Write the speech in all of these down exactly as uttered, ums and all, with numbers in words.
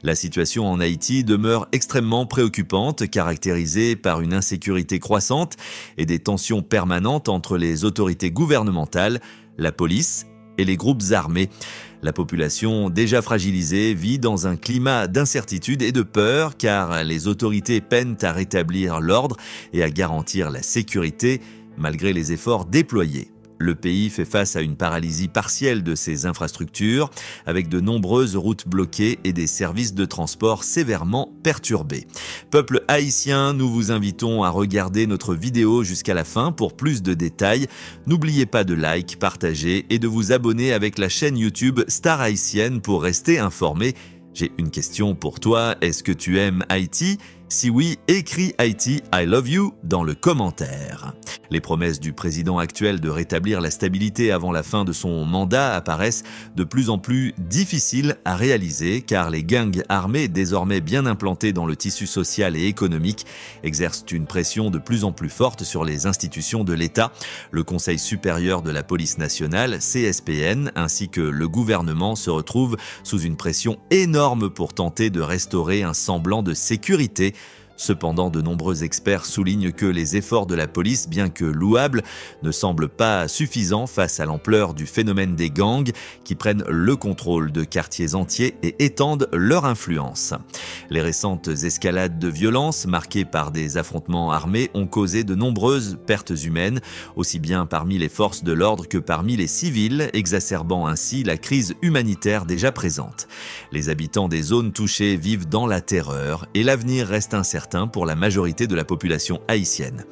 La situation en Haïti demeure extrêmement préoccupante, caractérisée par une insécurité croissante et des tensions permanentes entre les autorités gouvernementales, la police et les groupes armés. La population, déjà fragilisée, vit dans un climat d'incertitude et de peur, car les autorités peinent à rétablir l'ordre et à garantir la sécurité, malgré les efforts déployés. Le pays fait face à une paralysie partielle de ses infrastructures, avec de nombreuses routes bloquées et des services de transport sévèrement perturbés. Peuple haïtien, nous vous invitons à regarder notre vidéo jusqu'à la fin pour plus de détails. N'oubliez pas de like, partager et de vous abonner avec la chaîne YouTube Star Haïtienne pour rester informé. J'ai une question pour toi, est-ce que tu aimes Haïti ? Si oui, écris Haïti, I love you dans le commentaire. Les promesses du président actuel de rétablir la stabilité avant la fin de son mandat apparaissent de plus en plus difficiles à réaliser, car les gangs armés, désormais bien implantés dans le tissu social et économique, exercent une pression de plus en plus forte sur les institutions de l'État. Le Conseil supérieur de la police nationale, C S P N, ainsi que le gouvernement se retrouvent sous une pression énorme pour tenter de restaurer un semblant de sécurité. Cependant, de nombreux experts soulignent que les efforts de la police, bien que louables, ne semblent pas suffisants face à l'ampleur du phénomène des gangs, qui prennent le contrôle de quartiers entiers et étendent leur influence. Les récentes escalades de violence, marquées par des affrontements armés, ont causé de nombreuses pertes humaines, aussi bien parmi les forces de l'ordre que parmi les civils, exacerbant ainsi la crise humanitaire déjà présente. Les habitants des zones touchées vivent dans la terreur et l'avenir reste incertain pour la majorité de la population haïtienne.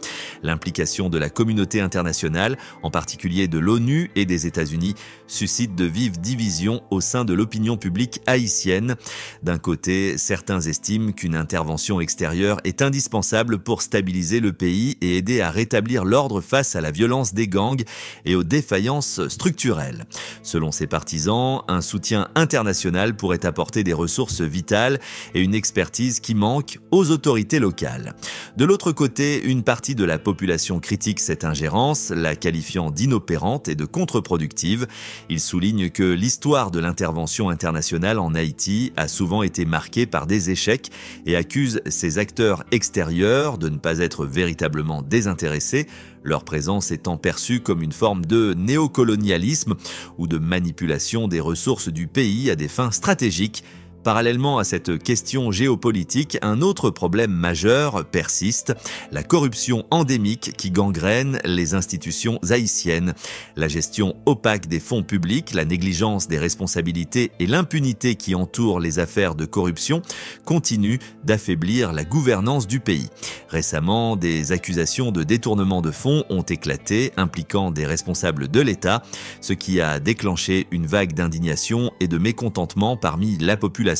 L'implication de la communauté internationale, en particulier de l'ONU et des États-Unis, suscite de vives divisions au sein de l'opinion publique haïtienne. D'un côté, certains estiment qu'une intervention extérieure est indispensable pour stabiliser le pays et aider à rétablir l'ordre face à la violence des gangs et aux défaillances structurelles. Selon ces partisans, un soutien international pourrait apporter des ressources vitales et une expertise qui manque aux autorités locales. De l'autre côté, une partie de la population critique cette ingérence, la qualifiant d'inopérante et de contre-productive. Ils soulignent que l'histoire de l'intervention internationale en Haïti a souvent été marquée par des échecs et accusent ces acteurs extérieurs de ne pas être véritablement désintéressés, leur présence étant perçue comme une forme de néocolonialisme ou de manipulation des ressources du pays à des fins stratégiques. Parallèlement à cette question géopolitique, un autre problème majeur persiste, la corruption endémique qui gangrène les institutions haïtiennes. La gestion opaque des fonds publics, la négligence des responsabilités et l'impunité qui entoure les affaires de corruption continuent d'affaiblir la gouvernance du pays. Récemment, des accusations de détournement de fonds ont éclaté, impliquant des responsables de l'État, ce qui a déclenché une vague d'indignation et de mécontentement parmi la population.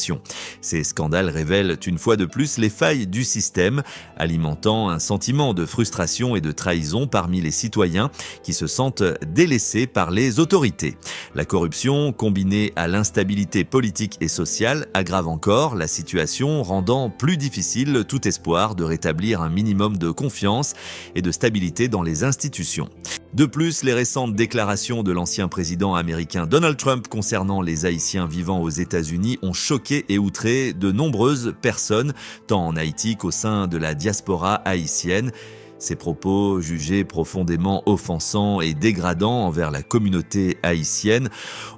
Ces scandales révèlent une fois de plus les failles du système, alimentant un sentiment de frustration et de trahison parmi les citoyens qui se sentent délaissés par les autorités. La corruption, combinée à l'instabilité politique et sociale, aggrave encore la situation, rendant plus difficile tout espoir de rétablir un minimum de confiance et de stabilité dans les institutions. De plus, les récentes déclarations de l'ancien président américain Donald Trump concernant les Haïtiens vivant aux États-Unis ont choqué et outré de nombreuses personnes, tant en Haïti qu'au sein de la diaspora haïtienne. Ces propos, jugés profondément offensants et dégradants envers la communauté haïtienne,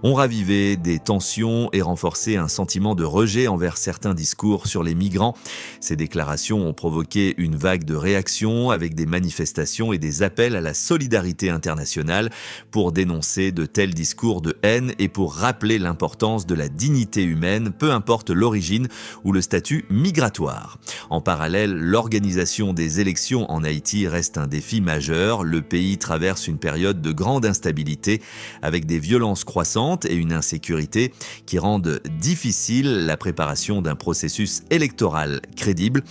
ont ravivé des tensions et renforcé un sentiment de rejet envers certains discours sur les migrants. Ces déclarations ont provoqué une vague de réactions avec des manifestations et des appels à la solidarité internationale pour dénoncer de tels discours de haine et pour rappeler l'importance de la dignité humaine, peu importe l'origine ou le statut migratoire. En parallèle, l'organisation des élections en Haïti reste un défi majeur. Le pays traverse une période de grande instabilité, avec des violences croissantes et une insécurité qui rendent difficile la préparation d'un processus électoral crédible.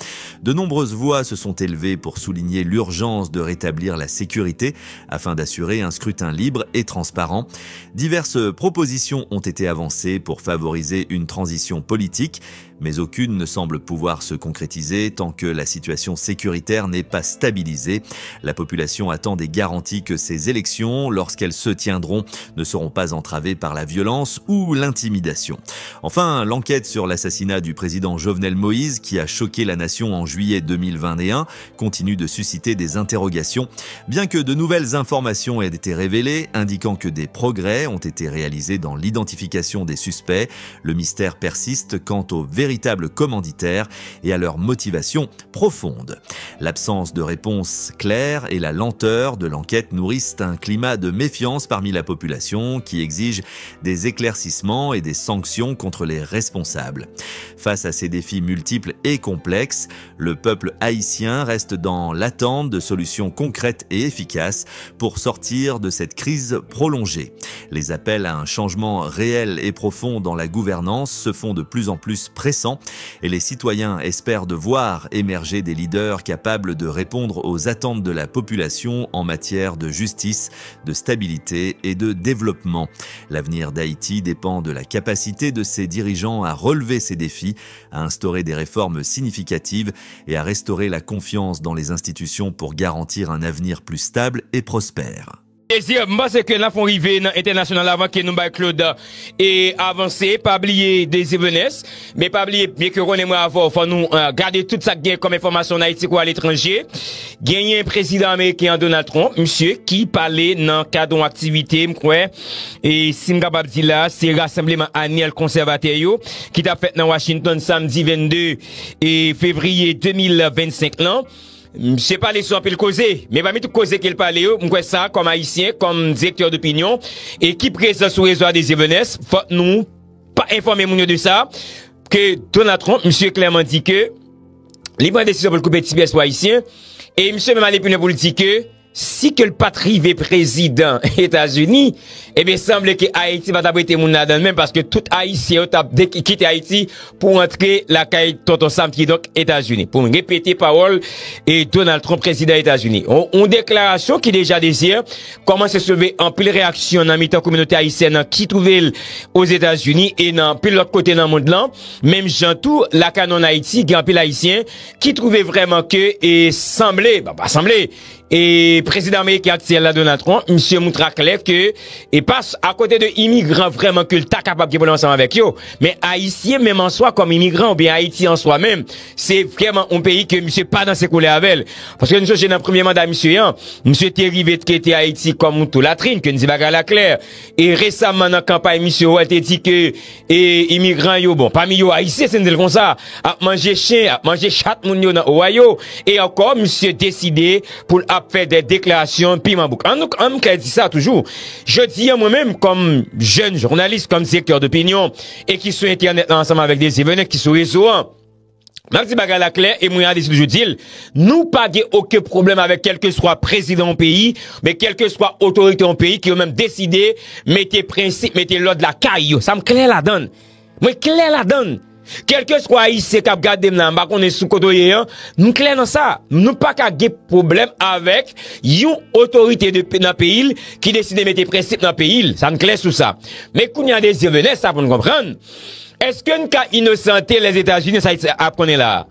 De nombreuses voix se sont élevées pour souligner l'urgence de rétablir la sécurité afin d'assurer un scrutin libre et transparent. Diverses propositions ont été avancées pour favoriser une transition politique, Mais aucune ne semble pouvoir se concrétiser tant que la situation sécuritaire n'est pas stabilisée. La population attend des garanties que ces élections, lorsqu'elles se tiendront, ne seront pas entravées par la violence ou l'intimidation. Enfin, l'enquête sur l'assassinat du président Jovenel Moïse, qui a choqué la nation en juillet deux mille vingt et un, continue de susciter des interrogations. Bien que de nouvelles informations aient été révélées, indiquant que des progrès ont été réalisés dans l'identification des suspects, le mystère persiste quant aux véritables commanditaires et à leurs motivations profondes. L'absence de réponse claire et la lenteur de l'enquête nourrissent un climat de méfiance parmi la population qui exige des éclaircissements et des sanctions contre les responsables. Face à ces défis multiples et complexes, le peuple haïtien reste dans l'attente de solutions concrètes et efficaces pour sortir de cette crise prolongée. Les appels à un changement réel et profond dans la gouvernance se font de plus en plus pressants et les citoyens espèrent de voir émerger des leaders capables de répondre aux attentes de la population en matière de justice, de stabilité et de développement. L'avenir d'Haïti dépend de la capacité de ses dirigeants à relever ces défis, à instaurer des réformes significatives et à restaurer la confiance dans les institutions pour garantir un avenir plus stable et prospère. Désir, m panse ke n ap fè yon rive nan entènasyonal avan ke nou bay Claude e avanse. Pa bliye Désir Venès, men pa bliye, byen ke konnen mwen avè w, fò nou eh, gade tout sa k gen kòm enfòmasyon an Ayiti kou aletranje. Genyen prezidan ameriken an Donald Trump, misye ki pale nan kad yon aktivite, m kwè, e si m kapab di la, se rasanbleman anyèl konsèvatè yo ki t ap fèt nan Washington samdi vennde e fevriye de mil vennsenk lan. Misye pale sou anpil koze, men pami tout koze ke l pale yo, m kwè sa, kòm ayisyen, kòm direktè dopinyon, e ki prezan sou rezo a Désir Venès, fòk nou pa enfòme moun yo de sa, ke Donald Trump, misye klèman di ke li pran desizyon pou l koupe ti pyès pou ayisyen, e misye menm ale pi lwen pou l di ke si ke l pa t rive prezidan Etazini, ebyen sanble ke Ayiti pa t ap rete moun ladan l menm, paske tout ayisyen yo t ap de- kite Ayiti pou antre lakay Tonton Sam, kidonk Etazini. Pou m repete pawòl e Donald Trump, prezidan Etazini. Yon, yon deklarasyon ki deja Désir kòmanse soulve anpil reyaksyon nan mitan kominote ayisyèn nan ki twouve l Ozetazini e nan anpil lòt kote nan mond lan. Menm jan tou, lakay nou an Ayiti, gen anpil ayisyen ki twouve vrèman ke e sanble, bon, pa sanble, e prezidan ameriken aktyèl la, Donald Trump, misye moutre aklè ke e pa s- akote de imigran vrèman ke l ta kapab gen pwoblèm ansanm avèk yo, men ayisyen menm an swa kòm imigran oubyen Ayiti an swa menm, se vrèman yon peyi ke misye pa danse koulè avè l. Paske nou sonje nan premye manda misye an, misye te rive trete Ayiti kòm yon tou latrin, ke n di bagay la klè. E resaman nan kanpay misye, w wè l te di ke e imigran yo, bon, pami yo ayisyen, si n di l konsa, ap manje chen, ap manje chat moun yo nan Ohio. E ankò, misye deside pou l ap fè de deklarasyon piman bouk. An nou, an m klè di sa toujou. Jodi a, mwen menm, kòm jèn jounalis, kòm direktè dopinyon, e ki sou entènèt la ansanm avèk Désir Venès, ki sou rezo an, m ap di bagay la klè, e mwen a di toujou di l, nou pa gen okenn pwoblèm avèk kèlkeswa prezidan yon peyi, men kèlkeswa otorite yon peyi ki yo menm deside mete prensip, mete lòd lakay yo. Sa m klè ladan l. Mwen klè ladan l. Kèlkeswa ayisyen k ap gade m la, m pa konnen sou kote w ye an, m klè nan sa. Nou pa ka gen pwoblèm avèk yon otorite de, nan peyi l ki deside mete prensip nan peyi l. Sa n klè sou sa. Men kounye a Désir Venès, sa pou n konprann. Èske n ka inosante Lèzetazini sa Ayiti ap konnen la a?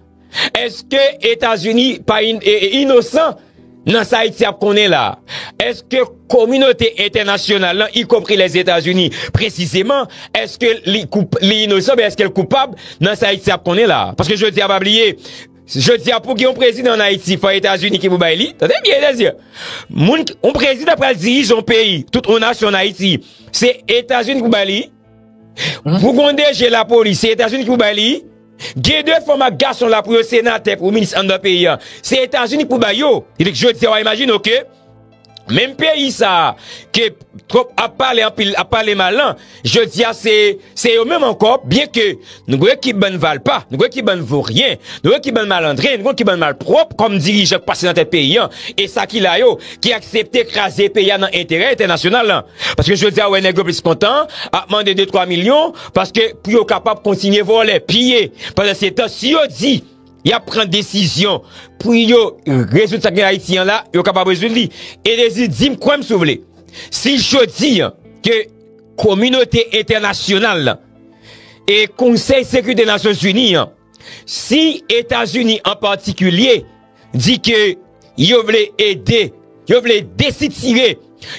Èske Etazini pa in- e- e- inosan nan sa Ayiti ap konnen la a? Èske kominote entènasyonal lan, ikonpri Lèzetazini presizeman, èske li, koup- li inosan oubyen èske l koupab nan sa Ayiti ap konnen la a? Paske jodi a, pa bliye, jodi a, pou gen yon prezidan an Ayiti, fò Etazini ki pou bay li. Tande byen, Désir. Moun, yon prezidan pral dirije yon peyi, tout yon nasyon an Ayiti, se Etazini ki pou bay li. Pou gen yon D G lapolis, se Etazini ki pou bay li. Gen de fanm ak gason la pou yo senatè, pou minis anndan peyi a, se Etazini ki pou bay yo. Epi jodi a, w a imajine w ke menm peyi sa a, ke Trump ap pale anpil, ap pale mal lan, jodi a, se, se yo menm ankò, byen ke nou gen ekip bann valpa, nou gen ekip bann voryen, nou gen ekip bann malandren, nou gen ekip bann malpwòp kòm dirijan k pase nan tèt peyi a, e sa ki la yo, ki aksepte kraze peyi a nan enterè entènasyonal lan. Paske jodi a, w wè nèg yo plis kontan, ap mande de twa milyon, paske pou yo kapab kontinye vòlè, piye. Pandan se tan, si yo di y ap pran desizyon pou yo rezoud sa k gen Ayiti an la, yo kapab rezoud li. E Désir, di m, kwè m si w vle, si jodi a ke kominote entènasyonal lan e Konsèy Sekirite Nasyonzini an, si Etazini an patikilye di ke yo vle ede, yo vle desitire,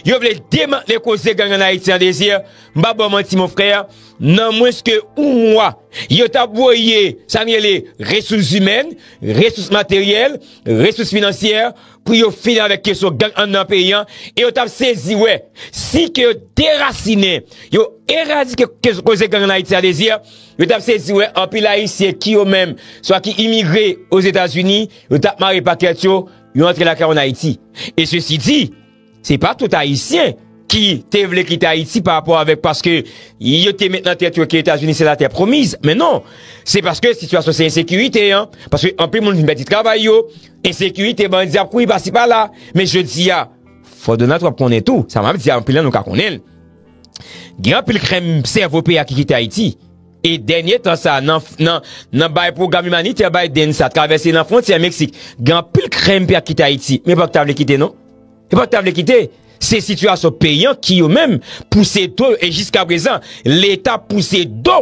yo vle demantle koze gang ann Ayiti an, Dezir, m pa ba w manti, mon frè, nan mwens ke yon mwa, yo t ap voye sa n rele resous imèn, resous materyèl, resous finansyè, pou yo fini avèk kesyon gang anndan peyi an, e yo t ap sezi wè si ke yo derasinen, yo eradike ke-, koze gang ann Ayiti a, Dezir, yo t ap sezi wè anpil Ayisyen ki yo menm, swa ki imigre Ozetazini, yo t ap mare pakèt yo, yo antre lakay yo ann Ayiti. E sesi di, se pa tout Ayisyen ki te vle kite Ayiti pa rapò avèk, paske yo te met nan tèt yo ke Etazini se latè pwomiz. Men non, se paske sitiyasyon se ensekirite an, paske anpil moun vin pèdi travay yo, ensekirite, bandi ap kouri pasi pala. Men jodi a, fò Donald Trump konnen tou, sa m ap di a, anpil nan nou ka konnen l. Gen anpil krenm sèvo peyi a ki kite Ayiti. E dènye tan sa, nan, nan, nan bay pwogram imanitè Biden sa, travèse nan fwontyè Meksik, gen anpil krenm peyi a ki kite Ayiti. Men pa ki ta vle kite, non. E pa ki ta vle kite. Se sitiyasyon peyi an ki yo menm pouse do yo. E jiska prezan, Leta pouse do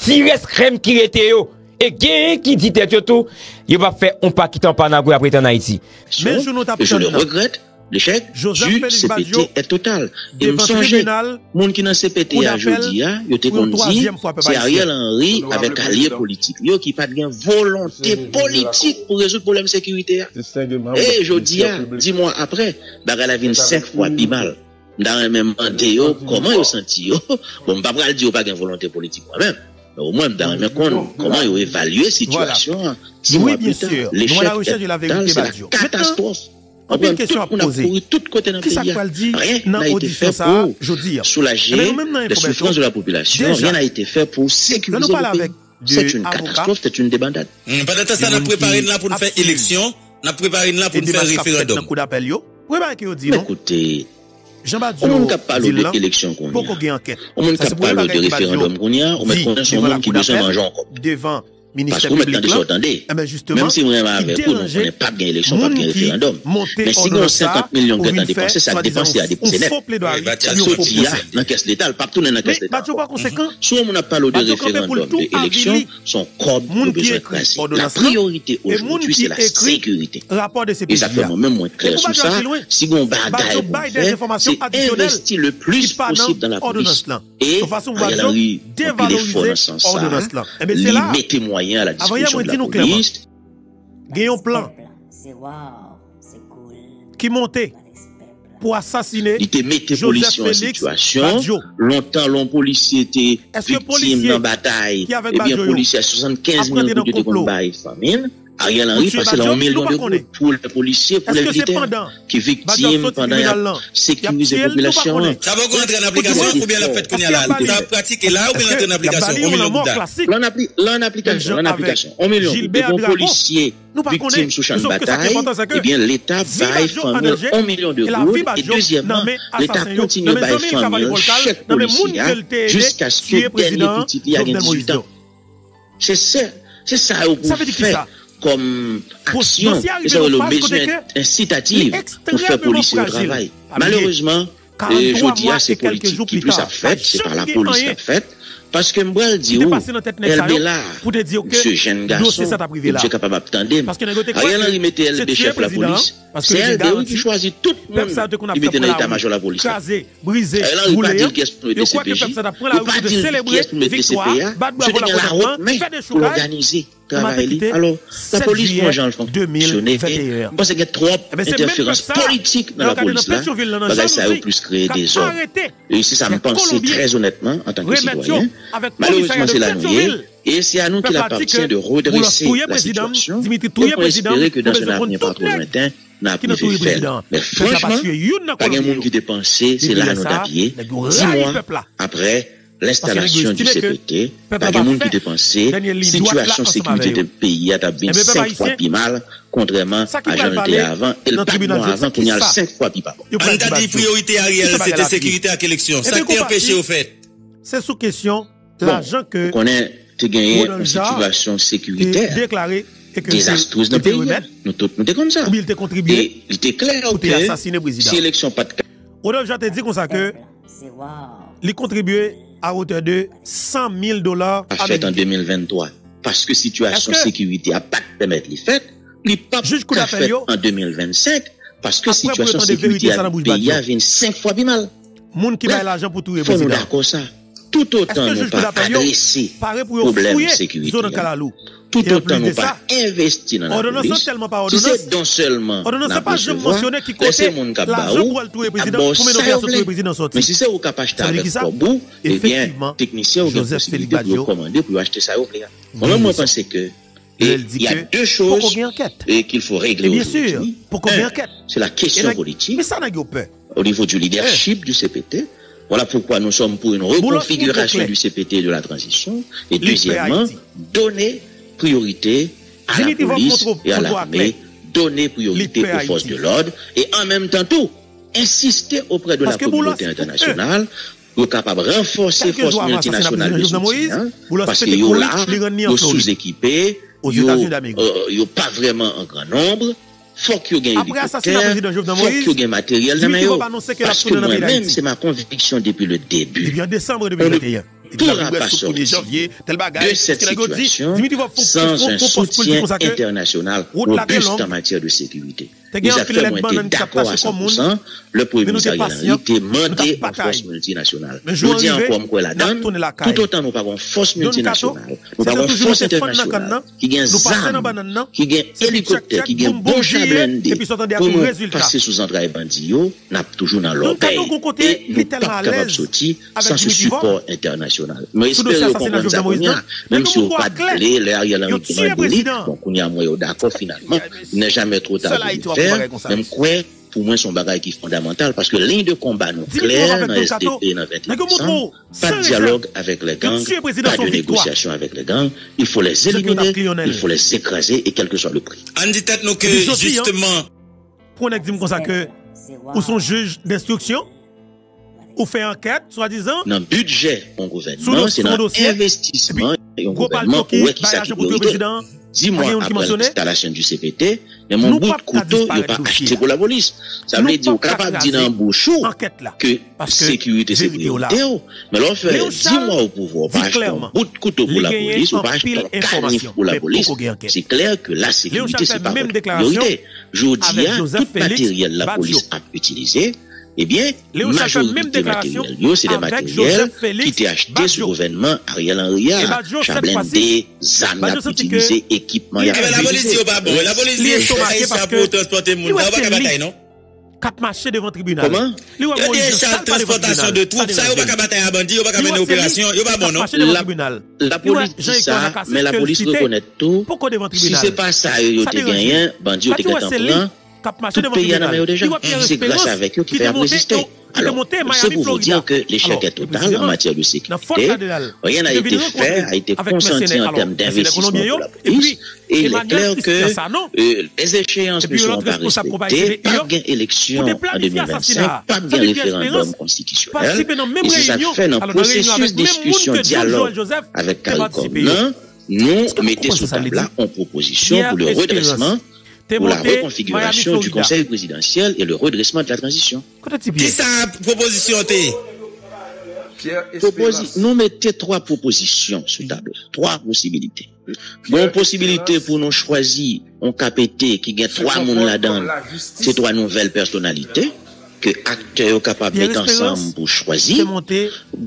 ti rès krenm ki rete yo. E genyen ki di tèt yo tou, yo p ap fè yon pa kite yon pa nan gwo y ap rete ann Ayiti. Men jou nou t ap tann nan. Joseph Félix Badio devan tribinal moun ki nan C P T a pou dapèl pou yon twazyèm fwa, pèp ayisyen. Ariel Henry avèk alye politik li yo ki pa t gen volonte politik pou rezoud pwoblèm sekirite a. E jodi a, dis mwa apre, bagay la vin senk fwa pi mal. M ta renmen mande yo kòman yo santi yo. Bon, m pa pral di yo pa gen volonte politik mwen menm. Men omwen, m ta renmen konn kòman yo evalye sitiyasyon an. Dis mwa pi ta, lechèk tèt tal, se la katastwòf. Anpil kesyon ap poze. Kisa k pral di nan odisyon sa a jodi a? Ebyen, nou menm nan Info Bèto, devan lè nou pale avèk de avoka, de moun ki ap ap swiv e deba k ap fèt nan kou dapèl yo, premye bagay ke yo di, non? Jean Badio di l lan poko gen ankèt. Sa se premye bagay ke Badio di devan laprès, devan ministè piblik lan. Ebyen, jisteman, ki deranje moun ki monte òdonans sa a pou vin fè swadizan yon fo pledwari, yon fo pwosè. Men Badio pa konsekan. Badio kanpe pou l tou avili moun ki ekri òdonans lan e moun ki ekri rapò de C P J a. E pou Badio al pi lwen, Badio bay dèzenfòmasyon adisyonèl ki pa nan òdonans lan, yon fason pou Badio devalorize òdonans lan. Ebyen, se la, avan yè, mwen di nou klèman, gen yon plan ki monte pou asasine Joseph Félix Badio. Èske polisye ki avèk Badio yo ap rantre nan konplo pou tiye Badio? Nou pa konnen. Èske se pandan Badio ap soti tribinal lan, y ap tiye l? Nou pa konnen. Èske y ap ba li yon lanmò klasik, y ap ba li yon lanmò klasik, menm jan avèk Gilbert Drago? Nou pa konnen, men sòf ke sa ki enpòtan, se ke vi Badio an danje e lavi Badio nan men asasen yo, nan men zanmi l k ap travay pou l, nan men moun ke l te ede tiye prezidan an, Jovenel Moïse. Donk, sa vle di kisa? Dosye a rive nan yon faz kote ke li ekstrèmeman frajil. Pa bliye, karannntwa mwa e kèlke jou pita, pa janm gen anyen ki te pase nan tèt nèg sa yo pou te di yo ke dosye sa t ap rive la. Paske nèg yo te kwè ke se tiye prezidan an, paske yo te gen garanti, pèp sa yo te konn ap pran lari, kraze, brize, boule yo. Yo kwè ke pèp sa t ap pran lari pou te selebre viktwa a, bat bravo lapolis lan, fè dechoukaj. Nan maten ki te sèt jiyè de mil venteyen an. Ebyen, se menm pèp sa a, lè w gade nan Petyonvil lan, nan Jan Lousi, k ap arete dè Kolonbyen, remèt yo avèk komisarya de Petyonvil. Pèp la di ke Boulos touye prezidan m, Dimitri touye prezidan m, e bezwen konn tout nèg ki nan touye prezidan an. Pèp la pa tiye youn nan Kolonbyen yo. Depi lè sa a, nèg yo rayi pèp la. Paske nèg yo estime ke pèp la pa fè dènye liy dwat la ansanm avè yo. Ebyen, pèp ayisyen, sa ki pral pale nan tribinal, se kisa yo pral di Badio? Ann ta di priyorite Ariel se te sekirite ak eleksyon. Sa k te anpeche yo fè? Se sou kesyon lajan ke Rodolphe Jean te deklare e ke li te remèt, oubyen li te kontribye pou te asasine prezidan an. Rodolphe Jean te di konsa ke li kontribye à hauteur de cent mille dollars américains. Paske sitiyasyon sekirite a pa t pèmèt li fèt, li p ap ka fèt an de mil vennsenk, paske sitiyasyon sekirite a peyi a vin senk fwa pi mal. Moun ki bay lajan pou touye prezidan. Fò nou dakò sa. Toutotan nou pa adrese pwoblèm sekirite a, toutotan nou pa envesti nan lapolis, si se don sèlman n ap resevwa, lè se moun k ap ba ou, y ap ba w sa yo vle. Men si se ou k ap achte avèk kòb ou, ebyen, teknisyen yo gen posibilite pou yo kòmande, pou yo achte sa yo vle a. Mwen menm, mwen panse ke, et il y a deux choses, et qu'il faut régler aujourd'hui. Un, c'est la question politique au niveau du leadership du C P T. Voilà pourquoi nous sommes pour une reconfiguration du C P T et de la transition. Et deuxièmement, donner priorité à la police et à l'armée, donner priorité aux forces de l'ordre, et en même temps tout, insister auprès de la communauté internationale pou yo kapab ranfòse fòs miltinasyonal de soutyen an, paske yo la, yo souzekipe, yo, euh, yo pa vrèman an gran nonb. Fòk yo gen elikoptè, fòk yo gen materyèl nan men yo, paske mwen menm, c'est ma conviction depuis le début. On ne pourra pas sortir de cette situation sans un soutien international robuste en matière de sécurité. E sa k fè mwen te dakò a san pou san lè Premye Minis Ariel Henry te mande yon fòs miltinasyonal. Jodi a ankò, m kwè ladan l, toutotan nou pa gen yon fòs miltinasyonal, nou pa gen yon fòs entènasyonal ki gen zam, ki gen elikoptè, ki gen bon cha blende pou nou pase sou zantray bandi yo, n ap toujou nan lòbèy. E nou p ap kapab soti san se sipò entènasyonal. Mwen espere yo konprann sa kounye a, menm si yo pa t vle, lè Ariel Henry te mande li, bon, kounye a m wè yo dakò finalman. Il n'est jamais trop tard de le faire, men m kwè, pou mwen, se yon bagay ki fondamantal, paske liy de konba nou klè nan S D P, nan venteyen desanm, pas de dialogue avec les gangs, pas de négociation avec les gangs, il faut les éliminer, il faut les écraser, et quel que soit le prix. Ann di tèt nou ke, jisteman, pou yon nèg di m konsa ke ou se yon jij denstriksyon, ou fè ankèt, swadizan, nan bidjè yon gouvènman, se nan envestisman yon gouvènman ou wè kisa ki priyorite. Di mwa apre l'installation du C P T, menm yon bout kouto yo pa achte pou lapolis. Sa vle di ou kapab di nan bouch ou ke sekirite se priyorite w, men lè w fè di mwa o pouvwa, ou pa achte yon bout kouto pou lapolis, ou pa achte yon kanif pou lapolis, se klè ke lasekirite se pa vòt priyorite. Jodi a, tout materyèl lapolis ap itilize, ebyen, majorite materyèl yo, se de materyèl ki te achte sou gouvènman Ariel Henry a, cha blende, zam y ap itilize, ekipman y ap itilize. Lapolis di yo pa bon, lapolis di yo pa bon pou transpòte moun, sa yo pa ka batay non. K ap mache devan tribinal. Kòman? Yo di echal transpòtasyon de twoup, sa yo pa ka batay a bandi, yo pa ka mennen operasyon, yo pa bon non. Lapolis di sa, men lapolis rekonèt tou, si se pa sa yo, yo te genyen, bandi yo te gentan pran tout peyi a nan men yo deja. E se gras avèk yo ki fè y ap reziste. Alors, c'est pour vous dire que l'échec est total en matière de sécurité. Rien n'a été fait, a été consenti en termes d'investissement pour la police. Et il est clair que, euh, les échéances ne seront pas respectées. P ap gen eleksyon an de mil vennsenk, p ap gen referandòm konstitisyonèl. E se sa k fè nan pwosesis diskisyon, dyalòg avèk CARICOM nan, nou mete sou tab la yon pwopozisyon pou le redrèsman, pour la reconfiguration du Conseil présidentiel et le redressement de la transition. Kisa pwopozisyon an te ye? Pwopozi-, nou mete twa pwopozisyon sou tab la, twa posibilite. Gon posibilite pou nou chwazi yon K P T ki gen twa moun ladan l, se twa nouvèl pèsonalite ke aktè yo kapab met ansanm pou chwazi.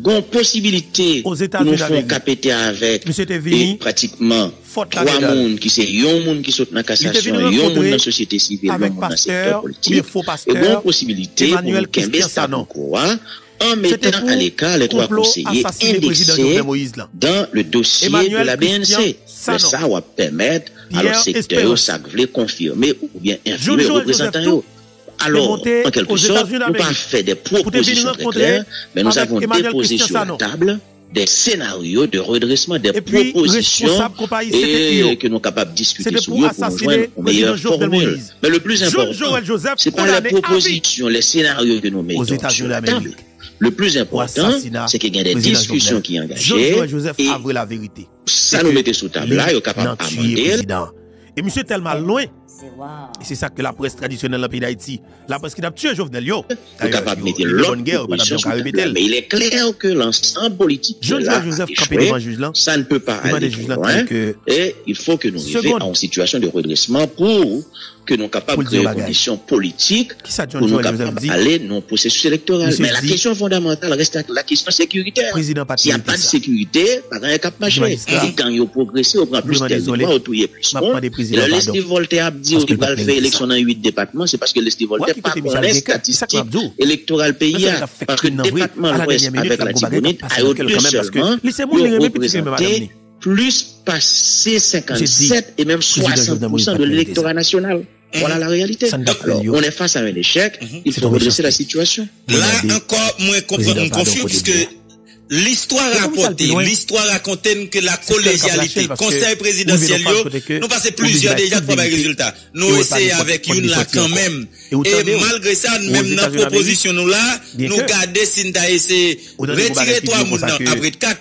Gon posibilite pou nou fè yon K P T avèk, e, pratikman twa moun ki se yon moun ki sot nan kasasyon, yon moun nan sosyete sivil, yon moun nan sektè politik. E gon posibilite pou nou kenbe statu quo a, en mettant à l'écart les trois conseillers indexés dans le dossier de la B N C. Lè sa a, w ap pèmèt, alò, sektè yo, sa k vle, konfime oubyen enfime reprezantan yo. Alors, en quelque sorte, nou pa fè de pwopozisyon trè klè, men nous avons déposé sur la table des scénarios de redressement, des propositions, e, ke nou kapab diskite sou yo pou nou jwenn yon meyè fòmil. Men le plus important, se pa les propositions, les scénarios que nous mettons sur la table. Le plus important, c'est que gen de diskisyon ki angaje, e sa nou mete sou tab la, yo kapab amande l. E misye tèlman al lwen. E se sa ke laprès tradisyonèl nan peyi Dayiti, laprès ki t ap tiye Jovenel yo, yo kapab mete lòt pwopozisyon sou tab la, men il est clair que l'ensemble politik ki la a echwe. Ça ne peut pas aller trop loin. Et il faut que nous arrivions à une situation de redressement pour que nou kapab kreye kondisyon politik pou nou kapab ale nan yon pwosesis elektoral. Men la kesyon fondamantal reste la kesyon sekiritè. Si y a pa de sekirite, pa gen anyen k ap mache. E gang yo pwogrese, yo pran plis tèritwa, yo touye plis moun. E lè Leslie Voltaire ap di yo li pral fè eleksyon nan uit depatman, se paske Leslie Voltaire pa konnen estatistik elektoral peyi a. Paske depatman Lwès avèk Latibonit, a yo de sèlman, yo reprezante plis pase senkanntsèt e menm swasant pousan de lektora nasyonal. Voilà la réalité. Alors, on est face à un échec, il faut redresser la situation. La ankò, mwen konprann, m konfye, piske listwa rapòte, listwa rakonte n ke la kolejyalite, konsèy prezidansyèl yo, nou pase plizyè deja, twa bay rezilta. Nou eseye avèk youn la kanmenm. E malgre sa, menm nan pwopozisyon nou la, nou gade si n ta eseye retire twa moun nan apre kat.